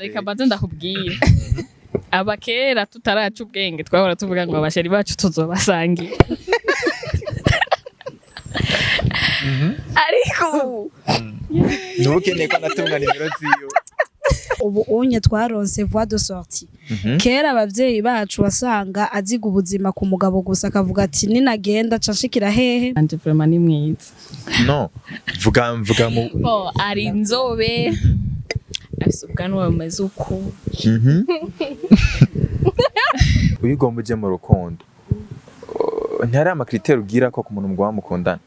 Reka mbanze ndakubwire, aba kera tutaraca ubwenge twahora tuvuga ngo abasheri bacu tuzobasangira, ariko ubu Ntukeneye ko anatunga nimero ziwe. Ubu unye twaronse voie de sortie. Kera abavyeyi bacu wasanga aziga ubuzima ku mugabo gusa, akavuga ati ninagenda ca nshikira hehe? Anje vraiment ni mwiza. No vuga, mvuga mu Bo ari inzobe, afise ubwanwa bumeze uku. Uyu ugomba uje mu rukundo, ntihari ama critères ugira ko ku muntu mugomba mukundana?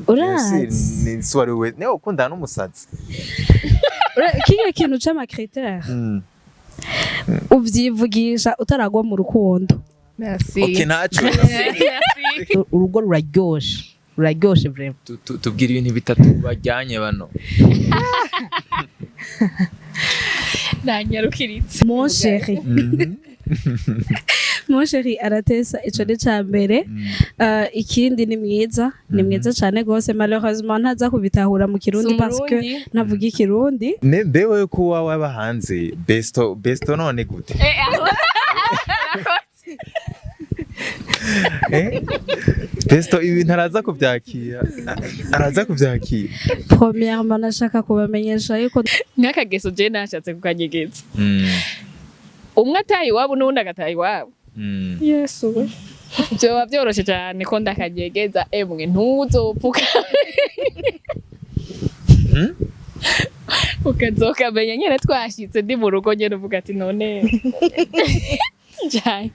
Urazi Ni si uwari we niwe ukundana n'umusazi. Kiriya kintu c'ama critères uvyivugisha utaragwa mu rukundo. Merci. Okay, ntaco. Urugo ruraryoshe, ruraryoshe vraiment. Tubwire ibintu bitatu bajyanye bano. Nanyarukiritse. Mon chéri, mon chéri aratesa, ico ni ca mbere. Ikindi ni mwiza, ni mwiza cane gose. Malheureusement ntaza kubitahura mu Kirundi parce que ntavuga Ikirundi. Ne mbewe ko wawe aba hanze, besto besto, none gute? Eh? Besto ibintu araza kubyakira, araza kubyakira. Premièrement nashaka kubamenyesha yuko Nk'akageso je nashatse kukanyegeza, umwe ataha iwabo n'uwundi agataha iwabo. Yesu we, vyoba vyoroshe cane ko ndakanyegeza, emwe ntuzopfuka. Ukazokamenya nyene twashitse ndi mu rugo nyene, uvuga ati none njaye.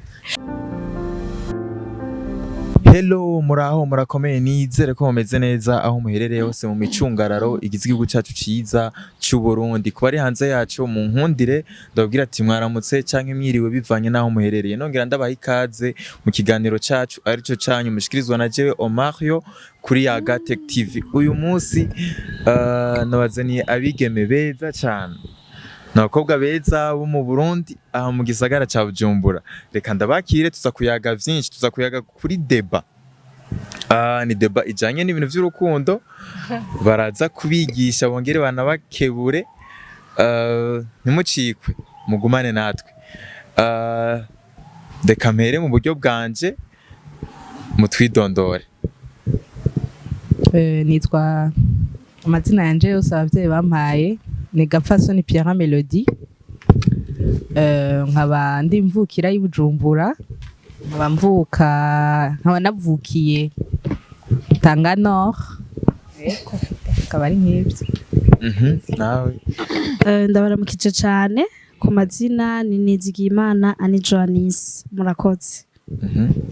Hello, muraho, murakomeye? Nizere ko mumeze neza aho muherereye hose mu micungararo igize igihugu cyacu ciza cy'u Burundi. Kuba ari hanze yacu, mu nkundire ndababwira ati mwaramutse canke mwiriwe bivanye n'aho muherereye. Nongera ndabaha ikaze mu kiganiro cacu arico canyu mushikirizwa na jewe Omario kuri Yaga Tech TV. Uyu munsi nabazaniye abigeme beza cane, ni abakobwa beza bo mu Burundi aha mu gisagara ca Bujumbura. Reka ndabakire, tuza kuyaga vyinshi, tuza kuyaga kuri débat. Ni débat ijanye n'ibintu vy'urukundo, baraza kubigisha bongere banabakebure. Ntimucikwe, mugumane natwe. Reka mpere mu buryo bwanje, mutwidondore. Nitwa, amazina yanje yose abavyeyi bampaye ni Gapfasoni Pierre Melody. Nkaba ndi mvukira y'i Bujumbura, nkaba mvuka, nkaba navukiye Tanga Nord. Yego, akaba ari nk'ivyo. Nawe? Ndabaramukije cane. Ku mazina ni Nizigiyimana Ani Joanise, murakoze.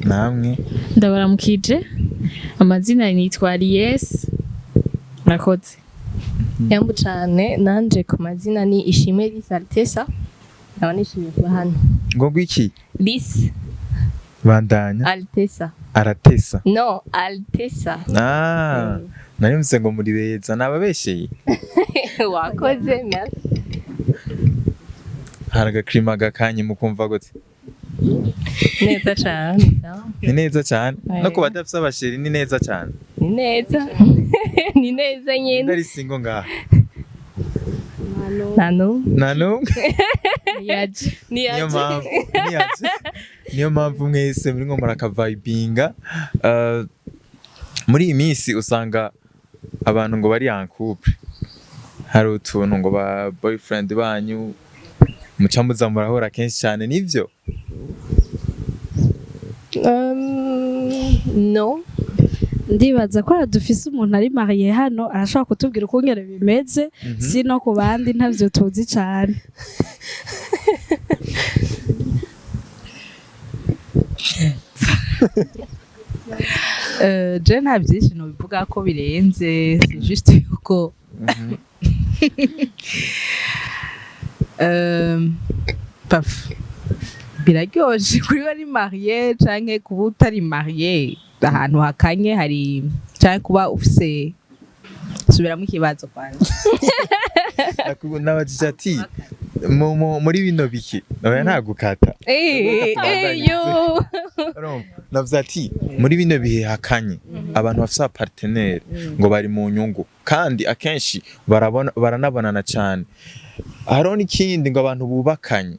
Namwe? Ndabaramukije, amazina nitwa Ries, murakoze. Yambu cane, nanje ku mazina ni Ishimwe Lise Altesa, nkaba nishimiye kuba hano. Ngo ngwiki? Lise. Bandanya. Altesa. Aratesa? No, Altesa. Ah, nari mvuze ngo muri beza, nababesheye. Wakoze, merci. Hari agakrima gakanye, mukumva gute? Neza cane. Ni neza cyane no Eh. ku badafise abasheri ni neza cyane. Ni neza, ni neza nyene. Ndari single ngaha? Nta n'umwe. Nta n'umwe. Yaje. Niyo mpamvu niyaje. Niyo mpamvu mwese muri ngo murakavibinga. Muri iyi minsi usanga abantu ngo bari en couple, hari utuntu ngo ba boyfriend banyu muca muza murahura kenshi cyane, nivyo? No. Ndibaza ko dufise umuntu ari marié hano, arashobora kutubwira ukungene bimeze. Si no ku bandi ntavyo tuzi cane. Je nta byinshi nobivuga ko birenze, c'est juste yuko paf biraryoshe kuri bari marié canke kuba utari marié, ahantu hakanye hari canke kuba ufise. Subiramo ikibazo kwanza. Nabajije ati Muri bino biki, oya, ntagukata. Yo. Urumva? Navuze ati muri bino bihe hakanye, abantu bafise abapartenaire ngo bari mu nyungu, kandi akenshi barabona, baranabonana cyane. Hariho n'ikindi, ngo abantu bubakanye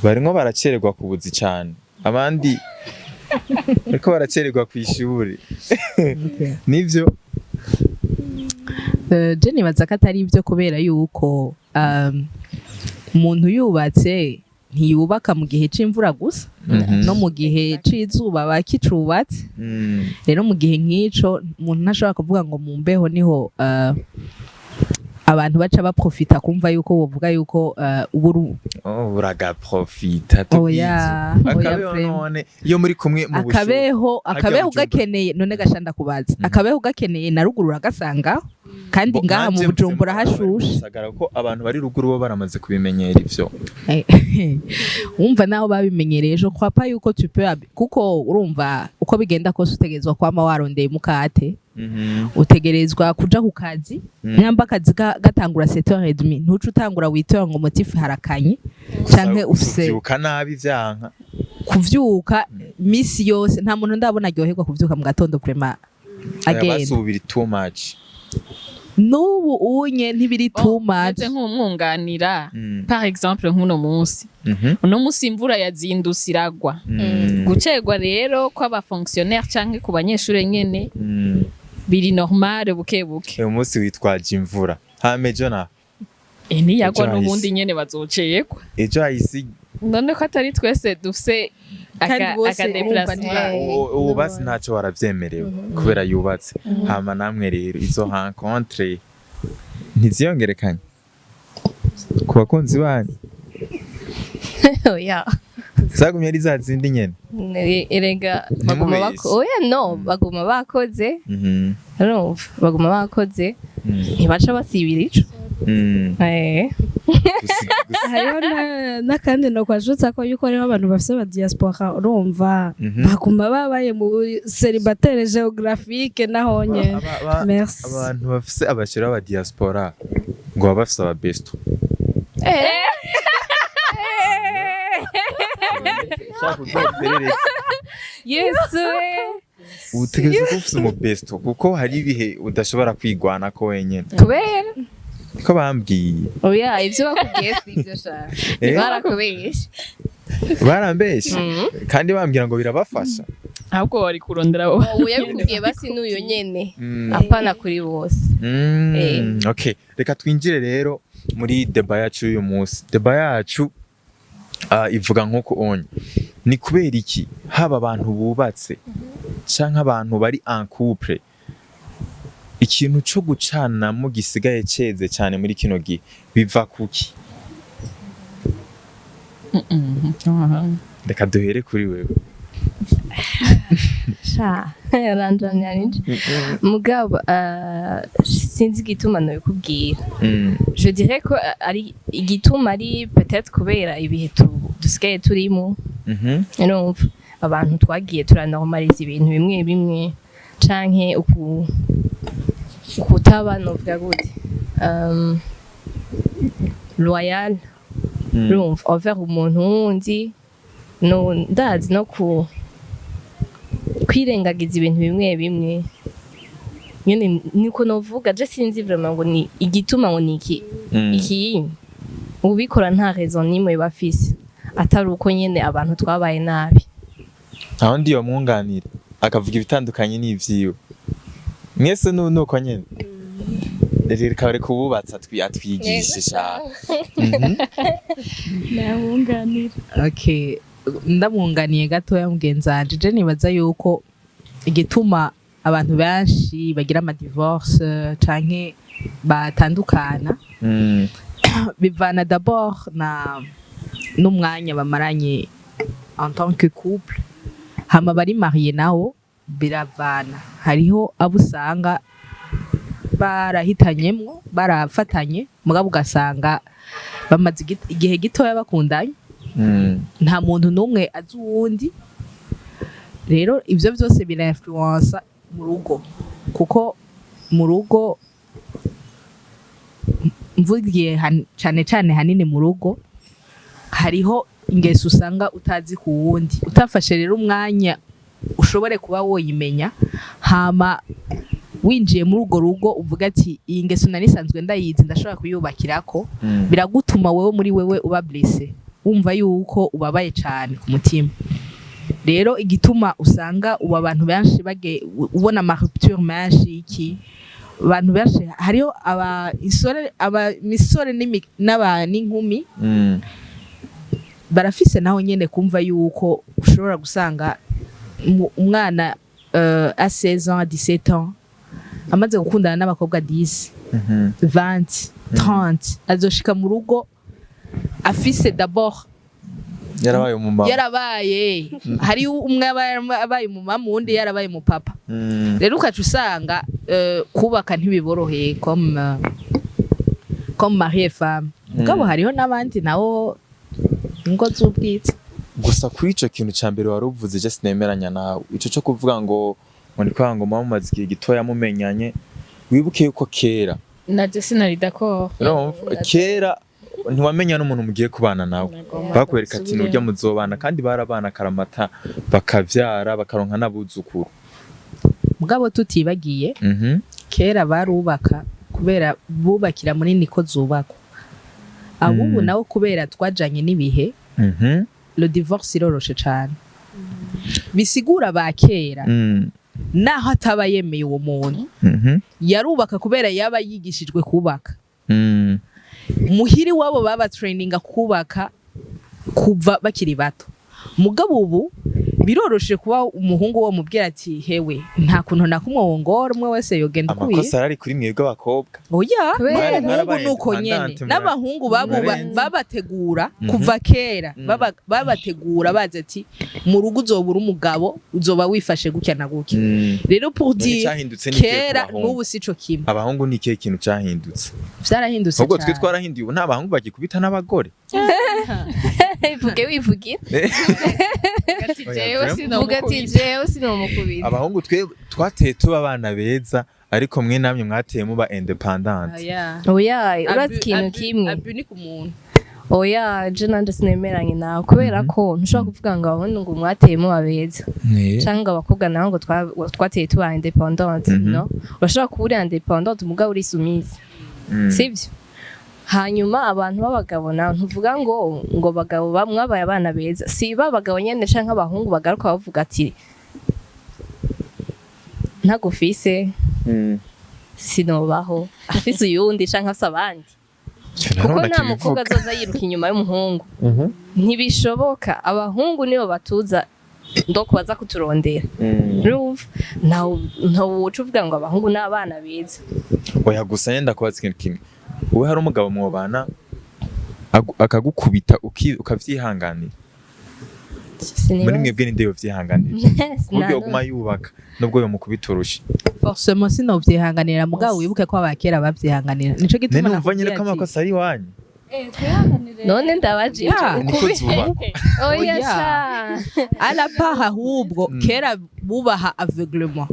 barimwo baracererwa ku buzi cyane, abandi bariko baracererwa ku ishuri. Nivyo? Je nibaza ko atari ibyo, kubera yuko umuntu yubatse ntiyubaka mu gihe c'imvura gusa, no mu gihe c'izuba bakicubatse. Rero mu gihe nk'ico umuntu ntashobora kuvuga ngo mu mbeho niho abantu baca baprofita, kumva yuko bovuga yuko uburu. Oh, uragaprofita. Oya, oya. Akabeho. Vraiment. None iyo muri kumwe mu bushuhe? Akabeho, akabeho Bujumbura. Ugakeneye none gashanda kubaza, akabeho ugakeneye na ruguru uragasanga, kandi ngaha mu Nanje Bujumbura mvuze mu hashushe. gisagara, ko abantu bari ruguru bo baramaze kubimenyera ivyo. Wumva naho babimenyereye, je crois pas yuko tu peux kuko urumva uko bigenda kose utegerezwa kwama warondeye mukate, utegerezwa kuja ku kazi. Nyamba akazi gatangura 7h30, ntuce utangura 8h ngo motif harakanye canke ufise Kuvyuka nabi vyanka. Kuvyuka misi yose, nta muntu ndabona aryoherwa kuvyuka mu gatondo vraiment agenda. Basubira too much. N'ubu unye ntibiri too much. Meze nk'umwunganira. Par exemple, nk'uno munsi, uno munsi imvura yazindutse iragwa. Gucerwa rero kw'abafonctionnaire canke ku banyeshure nyene biri normal buke buke. Uyu munsi witwaje imvura, hama ejo na Niyagwa Ejo hahise. n'ubundi nyene bazoceyekwa. Ejo hahise. None ko atari twese dufise Kandi bose aka déplacement. urumva. Ubu basi ntacyo baravyemerewe kubera yubatse. Hama namwe rero, izo rencontre ntiziyongerekanye ku bakunzi banyu? Oya. Zagumye ari za zindi nyene? Erega baguma Ntimubeshye. oya, no, baguma bakoze. Urumva baguma bakoze, ntibaca basibira ico. Hariho n'akandi nokwajutsa ko yuko hariho abantu bafise aba diaspora, urumva, baguma babaye mu célibataire géographique naho nyene. Merci. Abantu bafise abashira b'aba diaspora ngo baba bafise aba besto. Ushaka uzoperereze. Yesu we! Utegerezwa kuba ufise umu besto, kuko hari ibihe udashobora kwigwanako wenyene. Kubera? Niko bambwiye. Oya, ivyo bakubwiye si ivyo sha. Barakubeshe. Barambeshe kandi bambwira ngo birabafasha. Ahubwo wari kurondera abo. Ubu yabikubwiye basi n'uyo nyene, apana kuri bose. Okay, reka twinjire rero muri débat yacu y'uyu munsi. Débat yacu ivuga nk'uko onye: ni kubera iki haba abantu bubatse canke abantu bari en couple, ikintu co gucanamo gisigaye ceze cyane muri kino gihe? Biva kuki? Reka duhere kuri wewe. Sha, yaranjanirije mugabo, sinzi igituma nabikubwira. Je dirais ko ari igituma ari peut-être kubera ibihe dusigaye turimo. Urumva abantu twagiye turanormaliza ibintu bimwe bimwe, canke uku kutaba, novuga gute, loyal, urumva, envers umuntu wundi, no ndazi no ku kwirengagiza ibintu bimwe bimwe nyene. Niko novuga je, sinzi vraiment ngo ni igituma ngo ni iki. Iki ubikora nta raison nimwe bafise, atari uko nyene abantu twabaye nabi. Aho ndi mwunganira akavuga ibitandukanye n'ivyiwe. Mwese nuko nyene, reka reka ububatsi atwigishe sha. Namwunganira. Okay, ndamwunganiye gatoya mugenzi wanje. Je nibaza yuko igituma abantu benshi bagira ama divorce canke batandukana bivana d'abord na n'umwanya bamaranye en tant que couple. Hama bari marié nawo biravana, hariho abo usanga barahitanyemwo, barafatanye, mugabo ugasanga bamaze igihe gitoya bakundanye, nta muntu n'umwe azi uwundi. Rero ivyo vyose bira influença mu rugo, kuko mu rugo Mvugiye cane cane hanini mu rugo, hariho ingeso usanga utazi ku wundi, utafashe rero umwanya ushobore kuba woyimenya, hama winjiye muri urwo rugo uvuga ati: "Iyi ngeso nari nsanzwe ndayizi, ndashobora kuyubakirako." Biragutuma wewe muri wewe uba blessé, wumva yuko ubabaye cane ku mutima. Rero igituma usanga ubu abantu benshi bage ubona ama rupture menshi, iki, abantu benshi, hariho aba isore, aba misore n'aba n'inkumi barafise naho nyene kumva yuko ushobora gusanga umwana à 16 ans, à 17 ans, amaze gukundana n'abakobwa 10, 20, 30, azoshika mu rugo afise d'abord Yarabaye umumama. Yarabaye, hari umwe abaye umumama, uwundi yarabaye umupapa. Rero ukaca usanga kubaka ntibiboroheye comme mari et femme. Mugabo hariho n'abandi nabo ingo z'ubwiza. Gusa kuri ico kintu ca mbere wari uvuze, je sinemeranya nawe, ico co kuvuga ngo ni kubera ngo muba mumaze igihe gitoya mumenyanye. Wibuke yuko kera Naje sinari d'accord. Urumva, kera ntiwamenya n'umuntu mugiye kubana nawe, bakwereka ati: "Nurya muzobana", kandi barabana akaramata, bakavyara, bakaronka n'abuzukuru. Mugabo tutibagiye, kera barubaka kubera bubakira muri niko zubakwa. Abubu nabo kubera twajanye n'ibihe, le divorce iroroshe cane. Bisigura ba kera, naho ataba yemeye uwo muntu, yarubaka kubera yaba yigishijwe kubaka muhiri wabo, baba traininga kubaka kuva bakiri bato. Mugabo ubu biroroshe kuba umuhungu wo mubwira ati: "Hewe, nta kuntu na kumwe wongora, umwe wese yogenda ukwiye." Amakosa arari kuri mwebwe abakobwa. Oya. Kubera n'abahungu Mwarabaye nuko nyene. independent, N'abahungu murarenze. babategura kuva kera, babategura bazi ati: "Mu rugo uzoba uri umugabo, uzoba wifashe gutya na gutya." Rero pour None dire, icyahindutse ni ikihe ku kera bahungu? n'ubu sico kimwe. Abahungu ni ikihe kintu cyahindutse? Vyarahindutse Ahubwo twe cane. twarahinduye, ubu nta bahungu bagikubita n'abagore. Vuge wivugira. Ati Oya, jewe vraiment. Vuga ati: sinomukubita. "Jewe sinomukubita." Abahungu twe twateye tuba abana beza, ariko mwe namwe mwateye muba indépendant. Oya. Oya, urazi ikintu kimwe? Abus ni ku muntu. Oya, je nanje sinemeranye nawe, kubera ko ntushobora kuvuga ngo abahungu ngo mwateye muba beza, canke ngo abakobwa nabo ngo twateye tuba indépendante. No, urashobora kuba uri indépendante mugabo uri soumise, sibyo? Hanyuma abantu b'abagabo nawe ntuvuga ngo bagabo mwabaye abana beza, si ba bagabo nyene canke abahungu bagaruka bavuga ati: "Ntagufise sinobaho, afise uyundi canke afise abandi", kuko nta mukobwa azoza yiruka inyuma y'umuhungu, ntibishoboka. Abahungu nibo batuza ndoko baza kuturondera. Urumva, ntawe woca uvuga ngo abahungu ni abana beza. Oya, gusa nyenda kubaza ikintu kimwe: wowe hari umugabo mwobana akagukubita ukavyihanganira? Muri mwebwe ninde yovyihanganira ku buryo yoguma yubaka nubwo yomukubita urushi? Forcément sinovyihanganira, mugabo wibuke ko abakera bavyihanganira, nico gituma None numva nyine nakubwira ko ati- amakosa ari iwanyu. None ndabajije. Ya. Niko zubakwa. Oya. Oya. Sha. À la part, ahubwo kera bubaha aveuglement,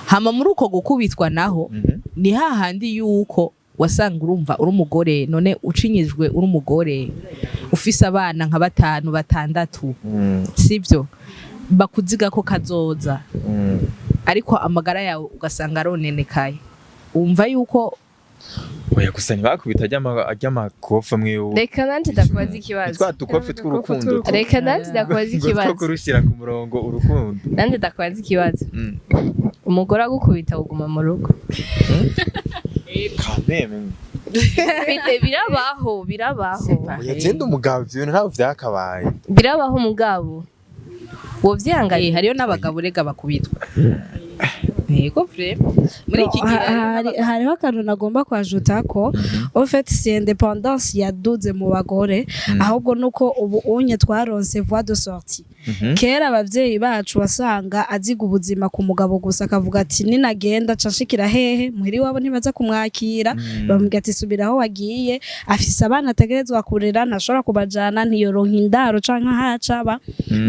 hama muri uko gukubitwa naho ni hahandi yuko wasanga urumva uri umugore, none ucinyijwe uri umugore ufise abana nka batanu, batandatu, sibyo bakuziga ko kazoza, ariko amagara yawe ugasanga aronenekaye, wumva yuko Oya, gusa ntibakubita ajya amakofi amwe Reka nanje ndakubaza ikibazo. Twa dukofi tw'urukundo Reka nanje ndakubaza ngo two ikibazo. kurushyira ku murongo urukundo. Nanje ndakubaza ikibazo. Umugore agukubita, uguma mu rugo? Kameme. Birabaho, birabaho. Oya, genda umugabo, ivyo bintu ntabwo vyakabaye. Birabaho, mugabo wovyihanganira? Hariyo n'abagabo rega bakubitwa, yego, vraiment muri iki gihe hariho Hariho akantu nagomba kwajuta ko au fait si indépendance yaduze mu bagore, ahubwo nuko ubu unye twaronse voie de sortie. Kera abavyeyi bacu wasanga aziga ubuzima ku mugabo gusa, akavuga ati: "Ninagenda ca nshikira hehe muhiri wabo?" Ntibaza kumwakira, bamubwira ati: "Subira aho wagiye." Afise abana ategerezwa kurera, ntashobora kubajana, ntiyoronka indaro canke aho acaba.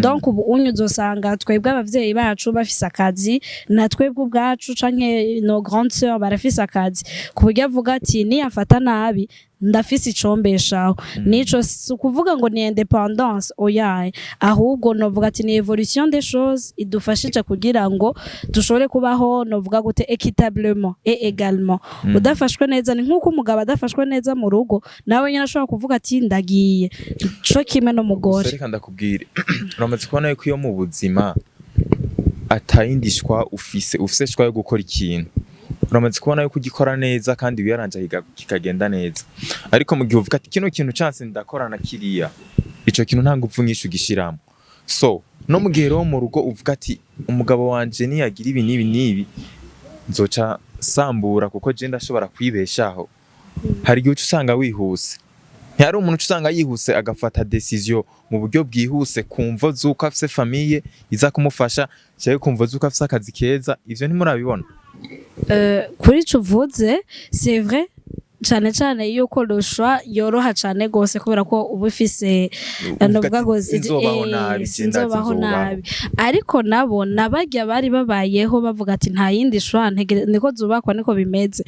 Donc ubu unye uzosanga twebwe abavyeyi bacu bafise akazi, na twebwe ubwacu canke nos grandes sœurs barafise akazi, ku buryo avuga ati niyafata nabi ndafise icombeshaho. Nico si ukuvuga ngo ni indépendance, oya, ahubwo novuga ati ni évolution des choses idufashije kugira ngo dushobore kubaho, novuga gute, équitablement et également. Udafashwe neza, ni nk'uko umugabo adafashwe neza mu rugo nawe nyine ashobora kuvuga ati ndagiye, co kimwe n'umugore. Gusa reka ndakubwire, uramaze kubona yuko iyo mu buzima atayindi choix ufise, ufise choix yo gukora ikintu, uramaze kubona yuko ugikora neza kandi wiyaranja kikagenda neza. Ariko mu gihe uvuga ati kino kintu chance ndakora na kiriya, ico kintu nta nguvu nyinshi ugishiramo. So no mu gihe rero mu rugo uvuga ati umugabo wanje niyagira ibi n'ibi n'ibi nzoca sambura kuko je ndashobora kwibeshaho, hari igihe uca usanga wihuse. Ntihari umuntu uca usanga yihuse agafata décision mu buryo bwihuse ku mvo z'uko afise famille iza kumufasha cyangwa ku mvo z'uko afise akazi keza. Ivyo ntimurabibona? Kuri ico uvuze, c'est vrai, cane cane yuko le choix yoroha cane gose kubera ko uba ufise Uvuga novuga ati, ngo sinzobaho nabi, je ndazi sinzobaho nzobaho. nabi. Ariko nabo nabarya bari babayeho bavuga ati nta yindi choix, niko zubakwa, niko bimeze,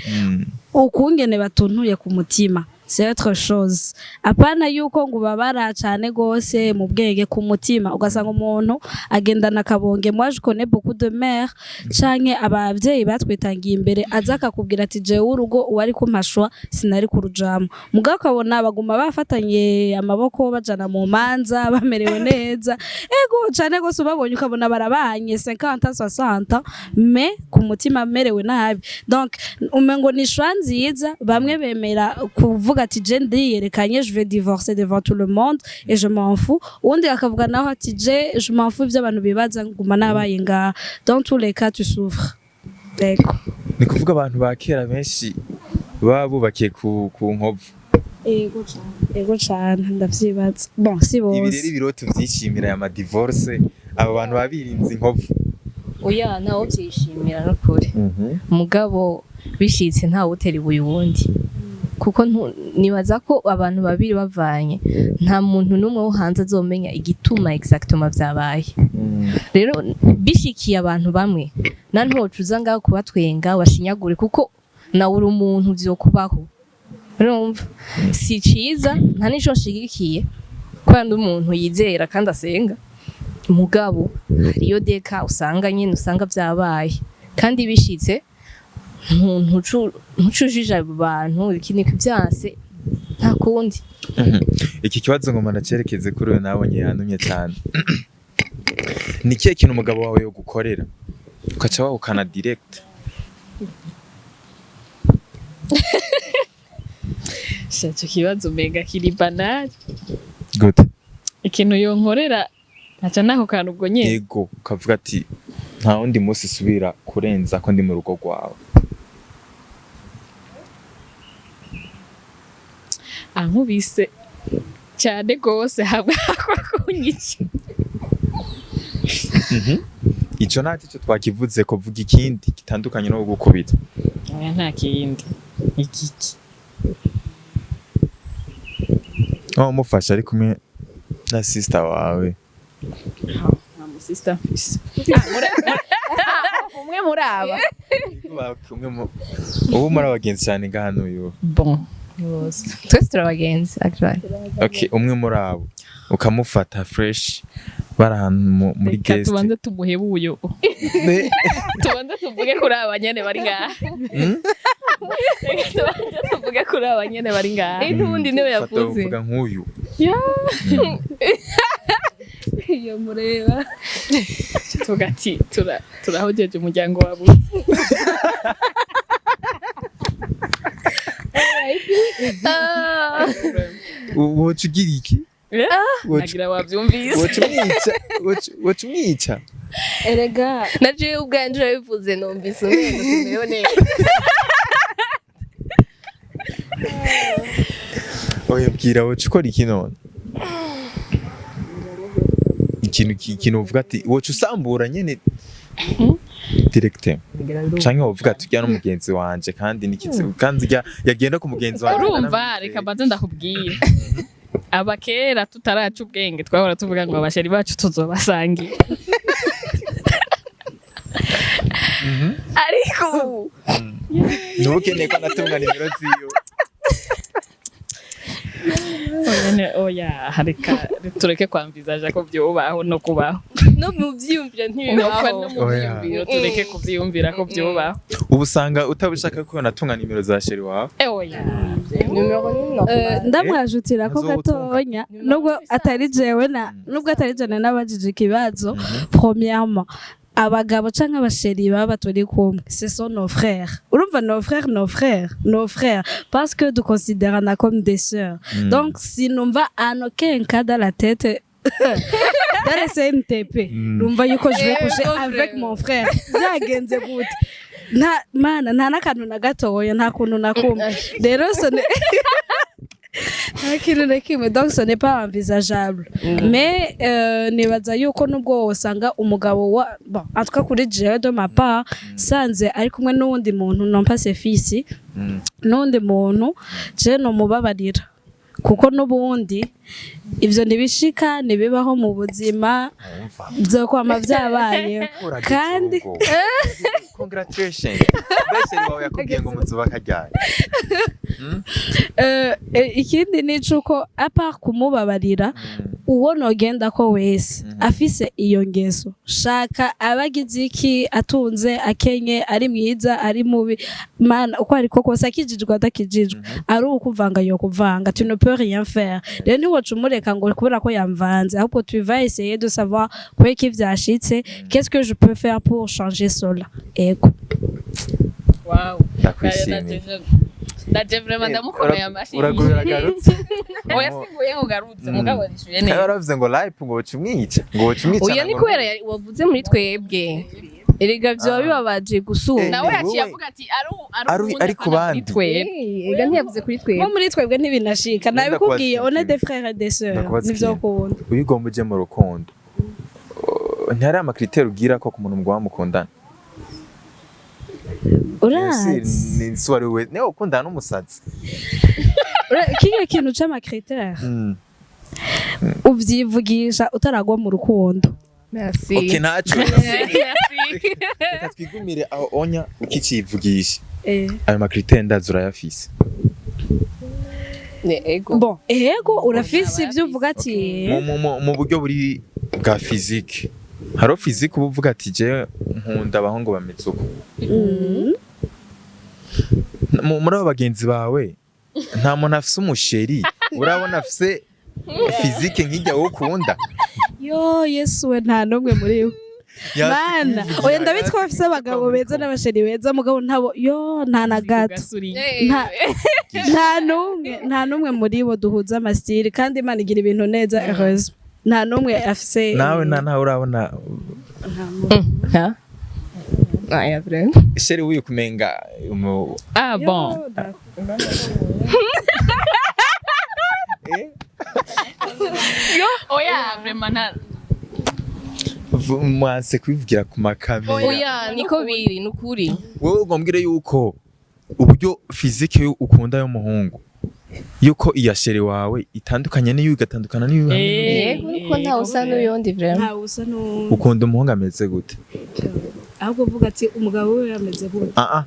ukungene batuntuye ku mutima, c'est autre chose. Apana yuko ngo ubabara cane gose mu bwenge, ku mutima ugasanga umuntu agendana akabonge. Moi, je connais beaucoup de mères canke abavyeyi batwitangiye imbere, aza akakubwira ati jewe urugo uwari kumpashwa sinari kurujamo. Mugabo ukabona baguma bafatanye amaboko, bajana mu manza, bamerewe neza, ego cane gose, ubabonye ukabona barabanye 50 60, mais ku mutima amerewe nabi. Donc umengo ni choix nziza. Bamwe bemera kuvuga ati je ndiyerekanye, je vais divorcer devant tout le monde et je m'en fous. Uwundi akavuga naho ati je m'en fous ivyo abantu bibaza, nguma nabaye ngaha. Dans tous les cas, tu souffres. Ego. Ni kuvuga abantu ba kera benshi baba bubakiye ku nkovu. Ego cane, ego cane, ndavyibaza. Bon, si Ibi rero bose. Ibiro tuvyishimira aya madivorce, aba bantu baba birinze inkovu. Oya, ntawe ubyishimira n'ukuri. Mugabo bishitse ntawe utera ibuye uwundi, kuko nibaza ko abantu babiri bavanye, nta muntu n'umwe wo hanze azomenya igituma exactement vyabaye. Rero bishikiye abantu bamwe, na ntocuza ngaho kubatwenga washinyagure, kuko nawe uri umuntu, vyokubaho. Urumva si ciza, nta nico nshigikiye kubera ndi umuntu yizera kandi asenga. Mugabo hariyo deka usanga nyine usanga vyabaye, kandi bishitse ntucujije abo bantu ikintu vyanse, nta kundi. Iki kibazo ngoma ndacerekeze kuri uyu nabonye yantumye cyane. Ni ikihe kintu umugabo wawe yogukorera ukaca wawukana direct? Sha, ico kibazo umenga kiri banal. Gute? Ikintu yonkorera nkaca nako kantu ubwo nyene? Yego, ukavuga ati nta wundi munsi subira kurenza ko ndi mu rugo rwawe. Ankubise cyane gose hamwe kunyica. Ico ntacyo cyo twakivuze ko, vuga ikindi gitandukanye no gukubita. Oya, nta kindi, igiki? Aho umufasha ari kumwe na sister wawe. Nta musista mfise. Umwe muri aba. Umwe ubu muri abagenzi cyane ngaha n'uyu. Bon. Bose twese turabagenzi actually. Okay, umwe muri abo ukamufata fresh bari ahantu muri Reka guest. tubanze tumuhebuye, tubanze tuvuge kuri aba nyene bari ngaha. Reka tubanze tuvuge kuri aba nyene bari ngaha. N'ubundi niwe Ufata yavuze. uvuga nk'uyu. Iyo mureba. Tuvuga ati turahojeje umuryango wabuze. Woca ugira iki? Nagira wavyumvise. Woca umwica? Woca umwica? Erega. Na jewe ubwanje urabivuze numvise umengo simerewe neza. Oya, mbwira, woca ukora iki none? Ikintu uvuga ati woca usambura nyene direct, canke wovuga ati urya n'umugenzi wanje kandi nikizi kandi urya yagenda ku mugenzi wanje. Urumva, reka mbanze ndakubwira, aba kera tutaraca ubwenge twahora tuvuga ngo abasheri bacu tuzobasangira. Ariko ubu Nubu ukeneye ko anatunga nimero ziwe. Oya, oya, reka tureke kwamvizaja ko vyobaho no kubaho. No mu vyiyumviro no ntibibaho. mu vyiyumviro, tureke kuvyiyumvira ko vyobaho. Ubu usanga utabishaka ko anatunga nimero za chéri wawe. Oya. Numero ni normal. Ndamwajutira ko Ntazobutunga. gatonya, nubwo atari jewe na nubwo atari jewe nabajije ikibazo. Premièrement, abagabo canke aba chéri baba turi kumwe, ce sont nos frères. Urumva, nos frères, nos frères, nos frères, parce que duconsidérana comme des sœurs. Donc sinumva en aucun cas dans la tête, dans le CNTP, numva yuko je vais coucher avec mon frère. Byagenze gute? Nta mana, nta n'akantu na gatoya, nta kuntu na kumwe. Rero ce n'est nta kintu na kimwe, donc ce n'est pas envisageable. Mais nibaza yuko nubwo wosanga umugabo wa, bon, en tout cas kuri jewe, de ma part, sanze ari kumwe n'uwundi muntu, non pas ses fils, n'uwundi muntu, je nomubabarira, kuko n'ubundi ivyo ntibishika, ntibibaho mu buzima, vyokwama vyabayeho kandi. Congratulations. Mbese wawe yakubwiye ngo muzubaka ryari? Ikindi ni cuko à part kumubabarira, uwo nogenda ko wese afise iyo ngeso, shaka abagize iki, atunze, akenye, ari mwiza, ari mubi, mana, uko ariko kose, akijijwe, adakijijwe, ari ukuvanga yo kuvanga, tu ne peux rien faire. Rero ntiwoca umureka ngo kubera ko yamvanze, ahubwo tu vas essayer de savoir kubera iki vyashitse, qu'est-ce que je peux faire pour changer cela. Ego. Wow. Ndakwishimiye. Ndaje vraiment, ndamukomeye amashyi. Uraguye, uragarutse. Oya, singuye ngo ugarutse, mugabo nishuye Kandi neza. waravuze ngo lipe ngo woca umwica, ngo woca umwica. Oya, ni kubera wavuze muri twebwe, erega vyoba bibabaje gusumba. Nawe yaciye wowe. avuga ati ari Ari- ari ku bandi. twebwe. Erega ntiyavuze kuri Nko twebwe. muri twebwe ntibinashika, nabikubwiye, on est des frères et des sœurs. Ndakubaza Nivyo ikintu. kunda. Iyo ugomba uje mu rukundo, ntihari ama critères ugira ko ku muntu mugomba mukundana? Urazi. Ni si uwari we niwe ukundana n'umusazi. Kiriya kintu c'ama critères uvyivugisha utaragwa mu rukundo. Merci. Okay, ntaco, reka twigumire aho onya ukicivugisha. Ayo ma critères ndazi urayafise. Ne, ego. Bon, ego, urafise ivyo uvuga ati. Mu buryo buri bwa physique, hariho physique uba uvuga ati je nkunda abahungu bameze uko. Muri abo bagenzi bawe nta muntu afise umu chéri urabona afise physique nk'ijya wowe ukunda? Yo Yesu we, nta n'umwe muri bo. Mana, oya, ndabizi ko bafise abagabo beza n'aba chéri beza, mugabo ntabo yo, nta na gato. Nta n'umwe, nta n'umwe muri bo duhuza ama style. Kandi Imana igira ibintu neza, heureusement nta n'umwe afise. Nawe nta ntawe urabona? Ha? Aya vraiment. Chéri wuyu kumenga Ah bon. Eh? Oya, vraiment nta. Mwanse kubivugira ku makamera. Oya, niko biri nukuri. Wowe ugombwire yuko uburyo physique ukunda y'umuhungu, yuko iya chéri wawe itandukanye n'iyo, igatandukana n'iyo. Yego, nuko ntawe usa n'uyundi vraiment. Ntawe usa n'uwundi. Ukunda umuhungu ameze gute? Ahubwo uvuga ati umugabo we ameze gute? Ah ah,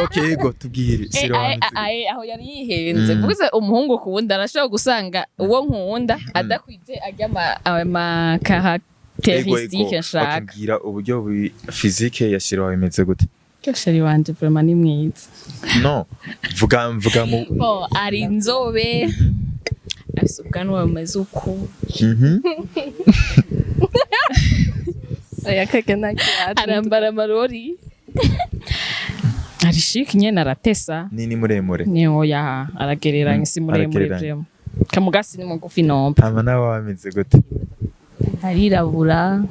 okay, yego, tubwire, chéri wawe ameze gute? Aho yari yihenze. Vuze umuhungu ukunda, arashobora gusanga uwo nkunda adakwije arya ama caractéristiques nshaka. Bakubwira uburyo physique ya chéri wawe imeze gute? Chéri wanje vraiment ni mwiza. No, vuga, mvuga mu Bon, ari inzobe, afise ubwanwa bumeze uku. Oya, kaka, nta kibazo. Arambara amarori, ari chic nyene, aratesa. Ni muremure? Ni oya, aragereranya, si muremure. Aragereranya. Vraiment kamugasi ni mugufi nomba. Hama nawe wameze gute? Arirabura.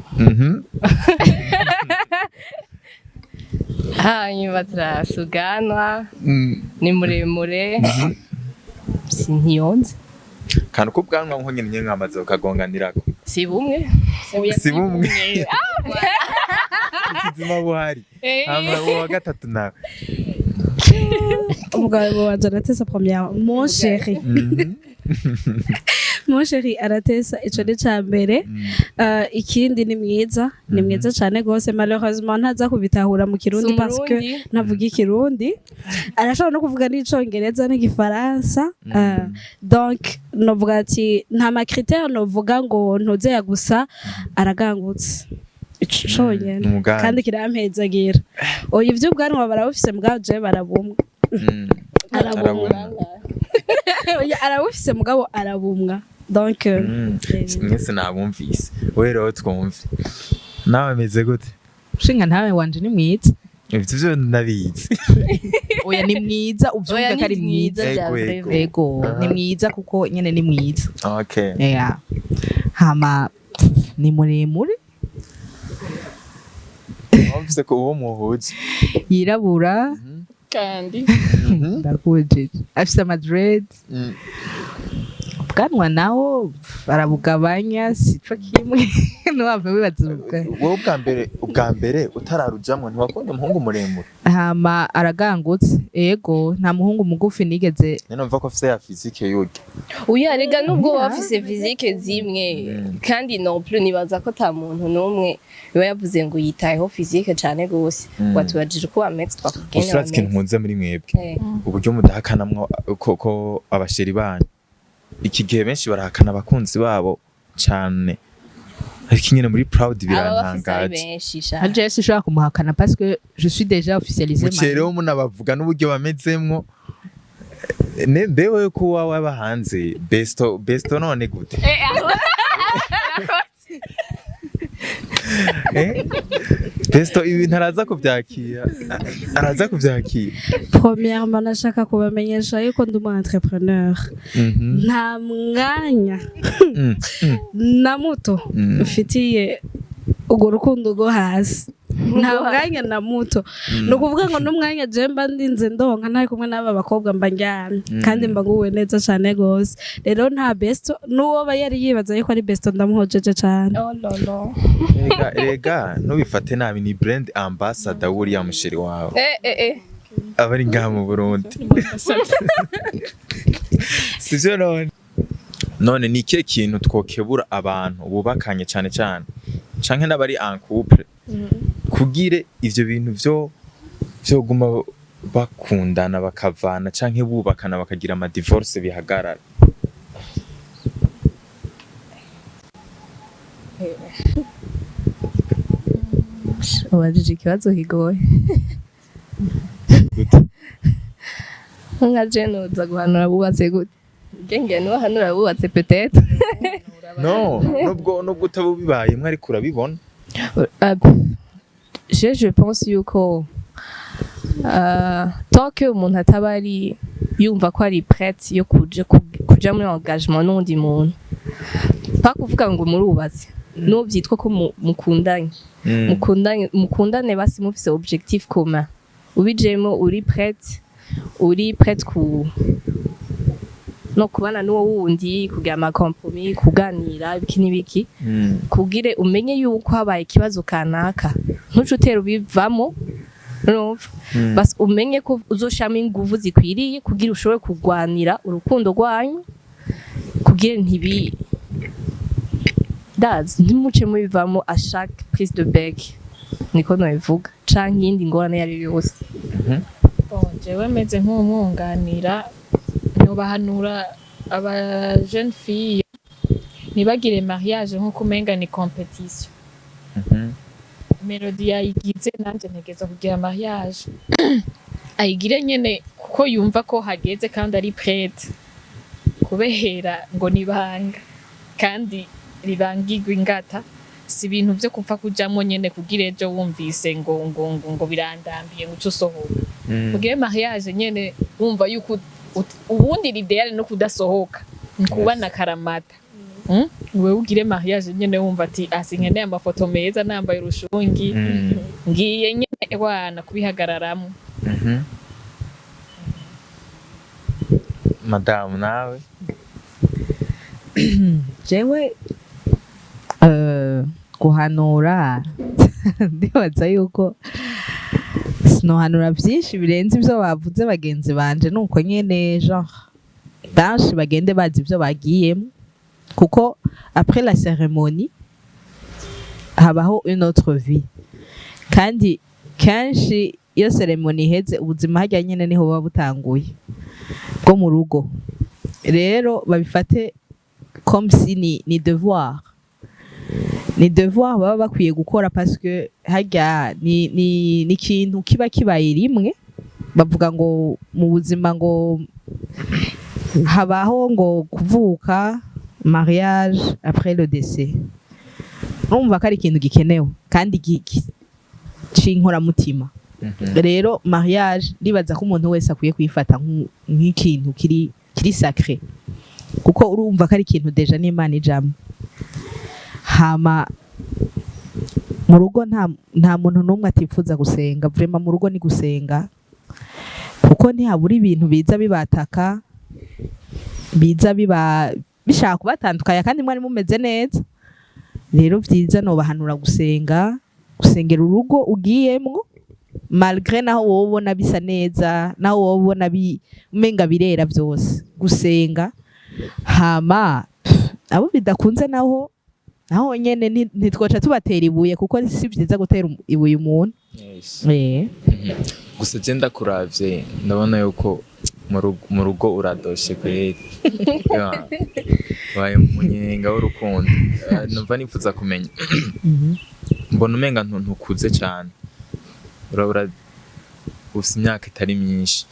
Hanyuma turasuganwa. Ni muremure. Si ntiyonze. Kantu k'ubwanwa nko nyine nkamaze ukagonganirako. Si bumwe. Si bumwe, ubuzima buhari. Hama uwa gatatu nawe? Umugabo wanje aratesa. Première, mon chéri. Mon chéri aratesa, ico ni ca mbere. Ikindi ni mwiza, ni mwiza cane gose. Malheureusement ntaza kubitahura mu Kirundi parce que Umurundi. ntavuga Ikirundi, arashobora no kuvuga n'Icongereza n'Igifaransa. Donc novuga ati nta ma critères novuga ngo ntuzeya, gusa aragangutse, ico conyene. Umugambi. Kandi kirampezagira. Oya, ivy'ubwanwa barabufise, mugabo jewe barabumwa. Arabumwa. Arabumwa. Oya, arabufise mugabo arabumwa, donc Mwese nabumvise. We rero twumve nawe ameze gute? Ushinga ntawe wanje ni mwiza. Ivyo vyo ndabizi. Oya, ni mwiza, uvyumve Oya, ko ari ni mwiza. mwiza bya Ego, vrai. ego. Ego, ni mwiza kuko nyene ni mwiza. Yeah. Hama ni muremure. Wumvise ko uwo muhuje. Yirabura. Kandi Ndakujije, afise ama dreads. Ubwanwa nawo arabugabanya, sico kimwe ntiwava wibaza ubwa- Wowe ubwa mbere utararujamwo ntiwakunda umuhungu muremure? Hama aragangutse, ego, nta muhungu mugufi nigeze. None numva ko afise ya physique yurya. Oya rega, nubwo baba bafise physique zimwe, kandi non plus nibaza ko ta muntu n'umwe biba yavuze ngo yitayeho physique cane gose. Watubajije uko wameze, twakubwiye. Gusa urazi ikintu nkunze muri mwebwe? Uburyo mudahakanamwo ko aba chéri banyu. Iki gihe benshi barahakana abakunzi babo cane, ariko nyine muri proud Aba bafise ari birantangaje. benshi sha. Anje sinshobora kumuhakana parce que je suis déjà officialisée. Mucereho munabavuga n'uburyo bamezemwo. Ne mbewe ko wawe aba hanze, besto besto, none gute? Besto ibintu araza kuvyakira, araza kuvyakira. Premièrement, nashaka kubamenyesha yuko ndi umu entrepreneur. Nta mwanya na muto mfitiye urwo rukundo rwo hasi, nta mwanya na muto. Ni ukuvuga ngo n'umwanya je mba ndinze ndonka ntari kumwe n'aba bakobwa, mba ndyamye kandi mba nguwe neza cane gose. Rero nta besto, n'uwo aba yari yibaza yuko ari besto, ndamuhojeje cane. Oh la la. Rega rega, ntubifate nabi, ni brand ambassador wuriya mu chéri wawe. Eh eh eh. Aba ari ngaha mu Burundi, sivyo? None ni ikihe kintu twokebura abantu bubakanye cane cane canke n'abari en couple kugire ivyo bintu vyo vyoguma bakundana bakavana canke bubakana bakagira ama divorce bihagarara? Ubajije ikibazo kigoye. Gute? Nka je noza guhanura bubatse gute? Nge niwe bubatse peut-être. No, nubwo utaba ubibayemwo ariko urabibona. Je pense yuko tant que umuntu ataba ari yumva ko ari prête yo kuja muri engagement n'undi muntu, pas kuvuga ngo murubatse, n'uwo byitwa ko mukundanye, mukundanye, mukundane basi mufise objectif commun, ubijemo uri prête, uri prête ku no kubana n'uwo wundi, kugira ama compromis, kuganira ibiki n'ibiki, kugire umenye yuko habaye ikibazo kanaka ntuce utera ubivamo, urumva? Basi umenye ko uzoshiramo inguvu zikwiriye kugira ushobore kurwanira urukundo rwanyu, kugira ntibi ndazi ntimuce mubivamo à chaque prise de bec, niko nobivuga, canke iyindi ngorane iyo ari yo yose. Bon, jewe meze nk'umwunganira, nobahanura aba jeune fille ntibagire mariage nk'uko umenga ni compétition. Melody yayigize, nanje ntegeza kugira mariage. Ayigire nyene kuko yumva ko hageze kandi ari prête, kubehera ngo nibanga kandi ribangirwa ingata, si ibintu vyo kupfa kujamwo nyene kugira ejo wumvise ngo birandambiye ngo uce usohoka. Ugire mariage nyene wumva yuko ubundi l'idéal no kudasohoka ni kubana karamata. Wewe ugire mariage nyene wumva ati asinkeneye amafoto meza nambaye urushungi, ngiye nyene wana kubihagararamo. Madamu nawe? Jewe guhanura, ndibaza yuko sinohanura byinshi birenze ibyo bavuze bagenzi banje. Nuko nyene genre benshi bagende bazi ibyo bagiyemo. Kuko après la cérémonie habaho une autre vie, kandi kenshi iyo cérémonie iheze, ubuzima harya nyene niho buba butanguye bwo mu rugo. Rero babifate comme si ni devoir, ni devoir baba bakwiye gukora, parce que harya ni ikintu kiba kibaye rimwe. Bavuga ngo mu buzima ngo habaho ngo kuvuka, mariage, après le décès. Urumva ko ari ikintu gikenewe kandi c'inkoramutima. Rero mariage, ndibaza ko umuntu wese akwiye kuyifata nk'ikintu kiri sacré, kuko urumva ko ari ikintu déjà n'Imana ijamwo. Hama mu rugo nta muntu n'umwe atifuza gusenga. Vraiment, mu rugo ni gusenga, kuko ntihabura ibintu biza bibataka, biza biba bishaka kubatandukanya kandi mwari mumeze neza. Rero vyiza nobahanura gusenga, gusengera urugo ugiyemwo, malgré naho wowe ubona bisa neza, naho wowe ubona umenga birera vyose, gusenga. Hama abo bidakunze naho, naho nyene ntitwoca tubatera ibuye, kuko si vyiza gutera ibuye umuntu. Gusa je ndakuravye, ndabona yuko mu rugo uradoshe kweri. Ya, wabaye umunyenga w'urukundo. Numva nifuza kumenya, mbona umenga ntukuze cyane, urabura ufise imyaka itari myinshi.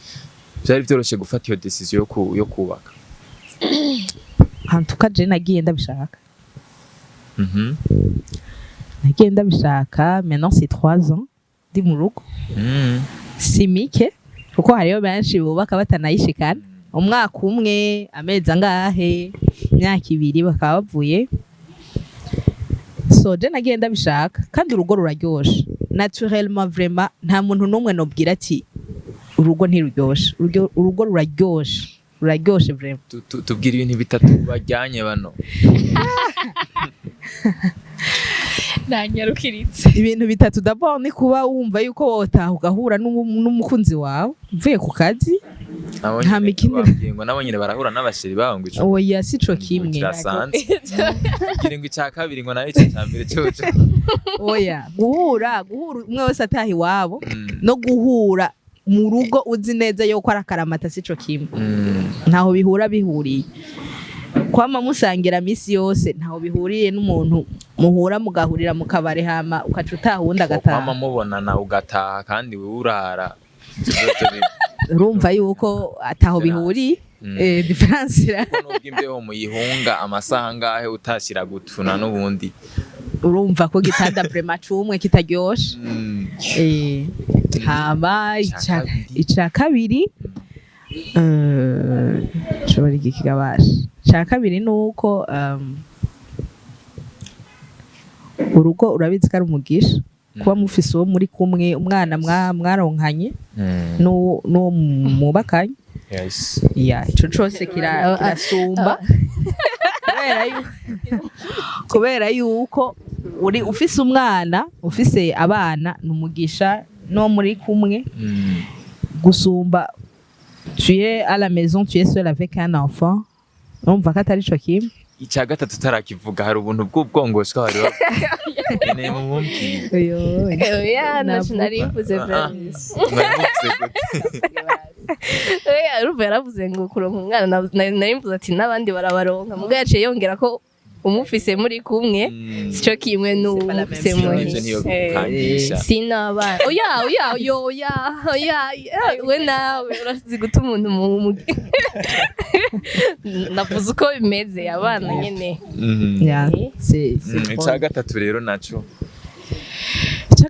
Byari vyoroshe gufata iyo décision yo kubaka? En tout cas, je nagiye ndabishaka. Nagiye ndabishaka. Maintenant c'est 3 ans ndi mu rugo. Si mike, kuko hariyo benshi bubaka batanayishikana, umwaka umwe, amezi angahe, imyaka 2, bakaba bavuye. So je nagiye ndabishaka, kandi urugo ruraryoshe naturellement. Vraiment, nta muntu n'umwe nobwira ati urugo ntiruryoshe. Urugo ruraryoshe, ruraryoshe vraiment. Tubwire ibintu bitatu bajyanye bano. Nanyarukiritse. Ibintu bitatu, d'abord ni kuba wumva yuko wotaha ugahura n'umukunzi wawe uvuye ku kazi. Nabo Nta nyene mikinire. babwiye ngo nabo nyene barahura n'abasheri babo, ngo ico Oya, sico kimwe. Kirasanzwe. Kugira ngo icya kabiri ngo nayo icya mbere coco. Oya, guhura umwe wese ataha iwabo no guhura mu rugo uzi neza yuko ari akaramata, sico kimwe. Ntaho bihura bihuriye. Kwama musangira misi yose ntaho bihuriye n'umuntu muhura mugahurira mu kabare, hama ukaca utaha, uwundi agataha. Kwama mubonana ugataha kandi wewe urara. Ivyo vyo Urumva yuko ataho Différence. bihuriye. Différence Kuko nubwo imbeho muyihunga amasaha angahe, utashira gutuna n'ubundi. Urumva ko gitanda vraiment cumwe kitaryoshe. Hama Ica kabiri. Ica kabiri, nshobora igikigabasha. Ica kabiri ni uko urugo urabizi ko ari umugisha kuba mufise uwo muri kumwe, umwana mwaronkanye n'uwo mwubakanye. Ya, ico cose kirasumba, kubera yuko uri ufise umwana, ufise abana, ni umugisha no muri kumwe gusumba tu es à la maison, tu es seul avec un enfant. Urumva ko atari ico kimwe. Icya gatatu utarakivuga, hari ubuntu bw'ubwongoshwa bari bakeneye mumumbwire. Oya, Navuga. nari mvuze. Ah, ah. Vraiment. Mwari muvuze gute? Oya, urumva yaravuze ngo kuronka umwana, nari mvuze ati n'abandi barabaronka, muga yaciye yongera ko umufise muri kumwe sico kimwe n'umufise Sino muri Ivyo niyo gukangisha. Sinabana, oya oya oya oya oya, we nawe urazi guta umuntu mu navuze uko bimeze, abana nyene. Ya, c'est drôle. Icya gatatu rero naco? Ica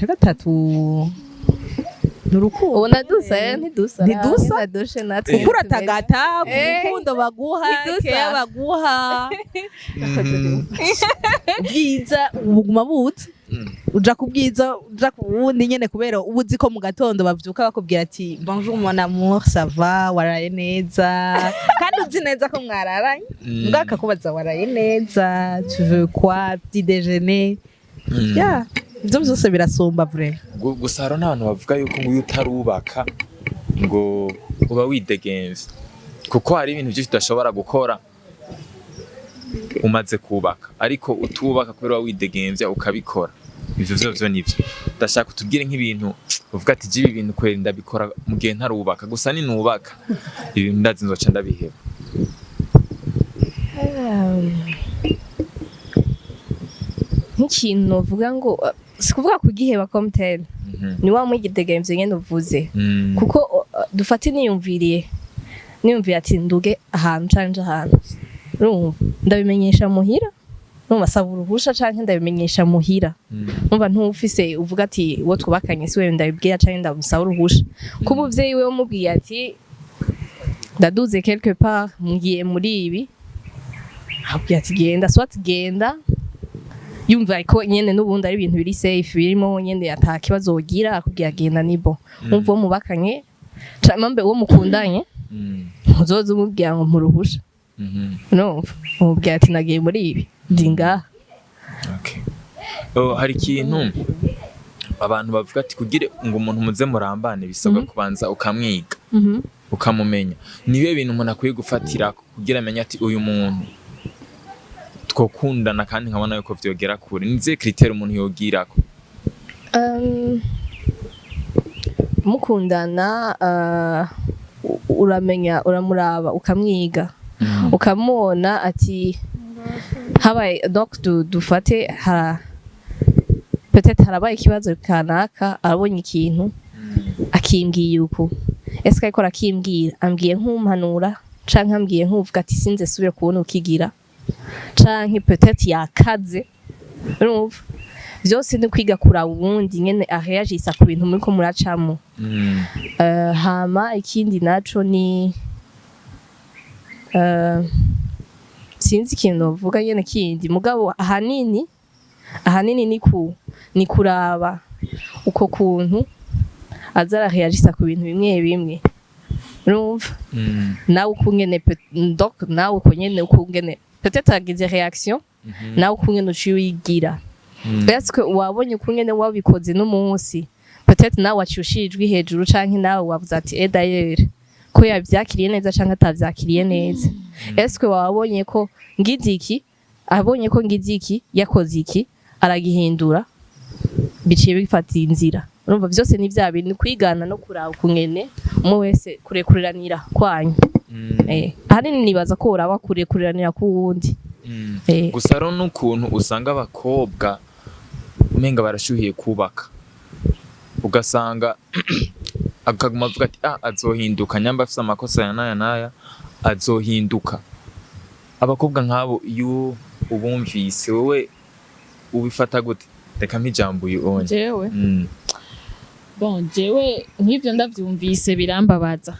gatatu ni urukundo. Ubona dusa eh, ntidusa? Ntidusa? Nadushe natwe. Kuko uratagata ku rukundo baguha, Ntidusa. keya baguha, ubwiza buguma buza. Uja ku bwiza, uja ku wundi nyene, kubera uba uzi ko mu gatondo bavyuka bakubwira ati: "Bonjour mon amour, ça va, waraye neza?" Kandi uzi neza ko mwararanye, mbwa akakubaza: "Waraye neza? Tu veux quoi, petit déjeuner?" Yeah, ivyo vyose birasumba vrai. Gusa hariho n'abantu bavuga yuko ngo iyo utarubaka ngo uba widegemvya. Kuko hari ibintu byinshi udashobora gukora umaze kubaka, ariko utubaka kubera uba widegemvya ukabikora. Ivyo vyovyo nivyo ndashaka utubwire, nk'ibintu uvuga ati: "Jibi ibintu kweri ndabikora mu gihe ntarubaka, gusa ninubaka ibintu ndazi nzoca ndabiheba." Nk'ikintu novuga ngo si kuvuga kugiheba comme tel, ni wa mwidegemvyo nyene uvuze, kuko dufate niyumviriye ati nduge ahantu canke nje ahantu, urumva ndabimenyesha muhira, urumva saba uruhusha canke ndabimenyesha muhira. Umva, ntufise uvuga ati uwo twubakanye si wewe ndabibwira canke ndamusaba uruhusha, ko umuvyeyi we umubwiye ati ndaduze quelque part, ngiye muri ibi, akubwira ati genda, soit genda, yumva ko nyene n'ubundi ari ibintu biri safe, birimo nyene ata kibazo wogira, akubwira genda, ni bon. Umva, uwo mubakanye canke mbe uwo mukundanye, ntuzoza umubwira ngo mpuruhusha. Numva umubwira ati nagiye muri ibi, ndi ngaha. Okay. Oh, hari ikintu abantu bavuga ati kugira ngo umuntu muze murambane bisabwa kubanza ukamwiga, ukamumenya. Nibihe bintu umuntu akwiye gufatira kugira amenye ati uyu muntu twokundana kandi nkabona yuko vyogera kure? Ni izihe critères umuntu yogirako? Mukundana, uramenya, uramuraba, ukamwiga, ukamubona ati habaye, donc dufate hara peut-être harabaye ikibazo kanaka, arabonye ikintu akimbwiye uku, ese ariko arakimbwira ambwiye nk'umpanura canke ambwiye nk'uvuga ati sinze subire kubona ukigira, canke peut-être yakaze? Urumva, vyose ni kwiga kuraba ubundi nyene areagisa ku bintu muriko muracamo. Hama ikindi naco ni sinzi ikintu novuga nyene kindi, mugabo ahanini ni kuraba uko kuntu aza arareagisa ku bintu bimwe bimwe, urumva, nawe ukungene donc nawe uko nyene ukungene peut-être agize réaction, nawe ukungene uciye uyigira. Est-ce que wabonye ukungene wabikoze n'umunsi, peut-être nawe waciye ushira ijwi hejuru, canke nawe wavuze ati eh d'ailleurs ko yavyakiriye neza canke atavyakiriye neza? Est-ce que wabonye ko ngize iki, abonye ko ngize iki, yakoze iki, aragihindura, biciye bifata inzira? Urumva, vyose ni vya bintu kwigana no kuraba ukungene umwe wese kurekuriranira kwanyu. Ahanini nibaza ko uraba kurekuriranira k'uwundi. Gusa rero n'ukuntu usanga abakobwa umenga barashyuhiye kubaka, ugasanga akaguma avuga ati ah, azohinduka, nyamba afise amakosa ya naya naya azohinduka. Abakobwa nk'abo iyo ubumvise, wowe ubifata gute? Reka mp'ijambo uyu onye. Jewe, bon, jewe nk'ivyo ndavyumvise birambabaza,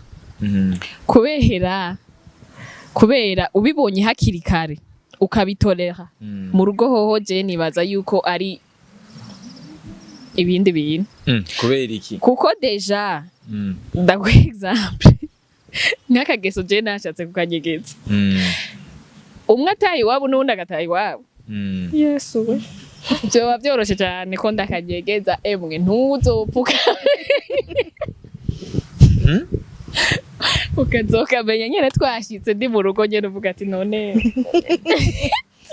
kubera ubibonye hakiri kare ukabitorera mu rugo hoho, je nibaza yuko ari ibindi bintu. Kubera iki? Kuko déjà ndaguha exemple nk'akageso je nashatse kukanyegeza, umwe ataha iwabo n'uwundi agataha iwabo. Yesu we, vyoba vyoroshe cane ko ndakanyegeza, emwe ntuzopfuka. Ukazokamenya nyene twashitse, ndi mu rugo nyene, uvuga ati none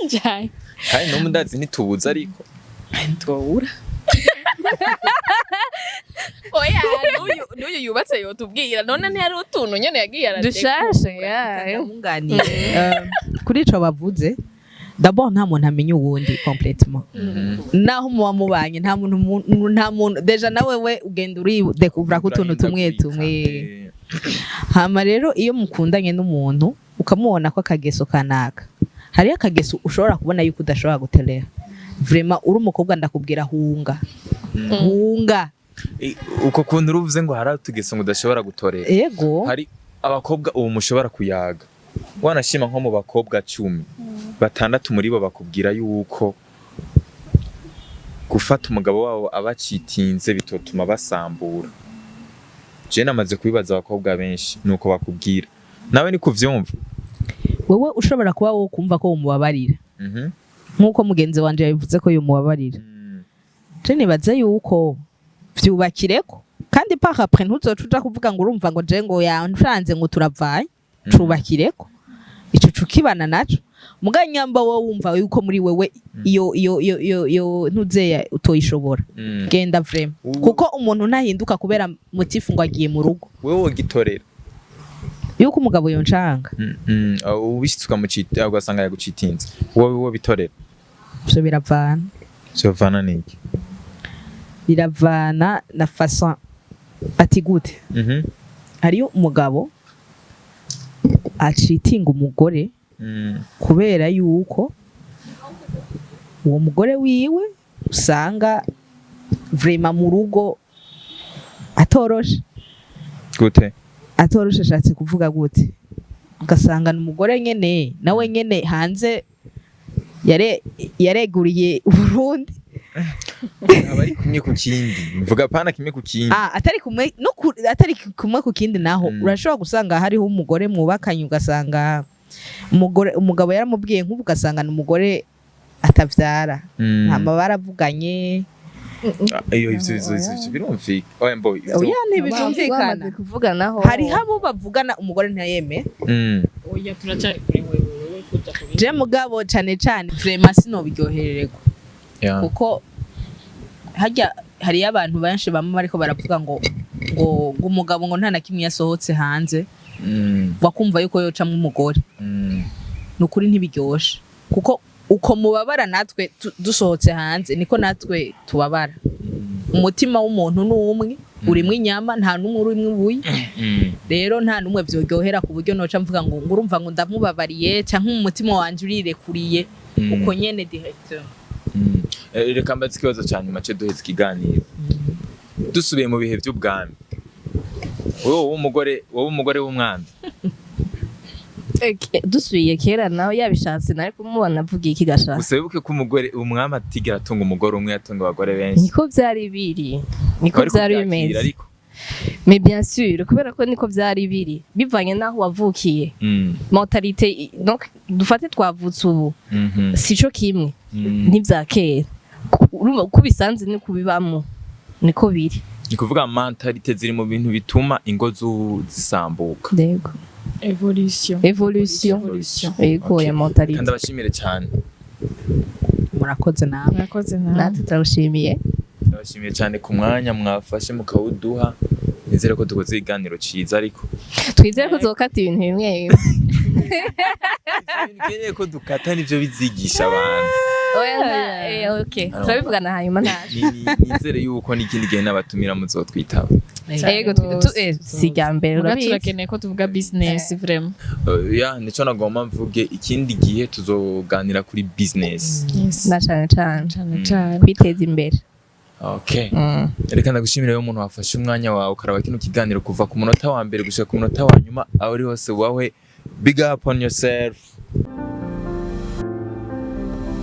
njaye. Kandi n'ubu ndazi ntitubuze ariko. Twobura, oya, n'uyu yubatse yotubwira none ntiyari utuntu nyene yagiye aradekura. Dushashe ya. Nkunganire kuri ico bavuze. D'abord, nta muntu amenya uwundi complètement. Naho muba mubanye, nta muntu nta muntu, déjà nawe we ugenda uridekuvura ko utuntu tumwe tumwe. Hama rero iyo mukundanye n'umuntu ukamubona ko akageso kanaka, hariyo akageso ushobora kubona yuko udashobora guterera, vraiment uri umukobwa ndakubwira hunga, hunga. Uko kuntu uruvuze ngo hari utugeso ngo udashobora gutorera, Yego. hari abakobwa ubu mushobora kuyaga, wanashima nko mu bakobwa 10, batandatu muri bo bakubwira yuko gufata umugabo wabo abacitinze bitotuma basambura. Je namaze kubibaza abakobwa benshi, nuko bakubwira. Nawe ni kuvyumva? Wewe ushobora kuba wowe kumva ko umubabarira, nk'uko mugenzi wanje yabivuze ko yomubabarira. Je nibaza yuko vyubakireko, kandi par après ntuzoca uja kuvuga ngo urumva ngo je ngo yanshanze ngo turavanye. Cubakireko ico, cukibana naco. Muga nyamba wowe wumva yuko muri wewe iyo ntuzeya utoyishobora, genda vraiment, kuko umuntu ntahinduka kubera motif ngo agiye mu rugo. Wewe wogitorera? Yuko umugabo yoncanga? Ubishitse ukamucita, ugasanga yagucitinze, wowe wobitorera? Ivyo biravana. Vyovana niki? Biravana na façon ati gute. Hariyo umugabo acitinga umugore kubera yuko uwo mugore wiwe usanga vraiment mu rugo atoroshe. Gute? Atoroshe ashatse kuvuga gute? Ugasanga ni umugore nyene nawe nyene hanze yareguriye Uburundi. Aba ari kumwe ku kindi, mvuga pana kimwe ku kindi. Ah, atari kumwe no atari kumwe ku kindi naho, urashobora gusanga hariho umugore mwubakanye, ugasanga umugore, umugabo yaramubwiye nk'ubu, ugasanga ni umugore atavyara, hama baravuganye. Ah, iyo ivyo birumvika, oya mbo ivyo. Oya, ntibitumvikana. Bamaze kuvuganaho. Hariho abo bavugana, umugore ntayemere. Oya, turacari kuri wewe kuja ku bindi. Je mugabo cane cane vraiment sinobiryoherererwa, kuko harya hariyo abantu benshi bamwe bariko baravuga ngo umugabo ngo nta na kimwe yasohotse hanze, wakumva yuko yocamwo umugore. Ni ukuri ntibiryoshe, kuko uko mubabara natwe dusohotse hanze niko natwe tubabara. Umutima w'umuntu ni umwe, urimwo inyama, nta n'umwe urimwo ibuye. Rero nta n'umwe vyoryohera ku buryo noca mvuga ngo urumva ngo ndamubabariye canke umutima wanje urirekuriye uko nyene directement. Reka mbaze ikibazo ca nyuma ce duheze ikiganiro. Dusubiye mu bihe vy'ubwami, wowe umugore w'umwami. Dusubiye kera nawe yabishatse nari kumubona avuga iki gashaka. Gusa wibuke ko umugore umwami atigera atunga umugore umwe, yatunga abagore benshi. Niko byari biri, niko Ariko byari kubyakira, bimeze. Ariko Mais bien sûr, kubera ko niko byari biri bivanye n'aho wavukiye, mentalité. Donc dufate twavutse ubu, sico kimwe n'ibya kera. Urumva uko ubisanze ni kubibamo, niko biri. Ni kuvuga mentalité ziri mu bintu bituma ingo z'ubu zisambuka. Yego. Evolution. Evolution. Evolution. Yego. Okay. Ya mentalité. Kandi abashimire cyane. Murakoze nawe. Murakoze nawe. Natwe turagushimiye. Ndabashimiye cyane ku mwanya mwafashe mukawuduha. Nizere ko dukoze ikiganiro ciza, ariko Twizere ko uzokata ibintu bimwe bimwe. Ibintu ukeneye ko dukata nivyo bizigisha abantu. Oya, okay, turabivugana hanyuma ntaje. Nizere yuko n'ikindi gihe n'abatumira muzotwitaba. Yego, si irya mbere. Muga Urabizi. turakeneye ko tuvuga business vraiment. Ya, nico nagomba mvuge, ikindi gihe tuzoganira kuri business. Yes. Na cane cane. Cane cane. Kwiteza imbere. Okay. Reka ndagushimire rero umuntu wafashe umwanya wawe ukaraba kino kiganiro kuva ku munota wa mbere gushika ku munota wa nyuma. Aho uri hose wawe, big up on yourself.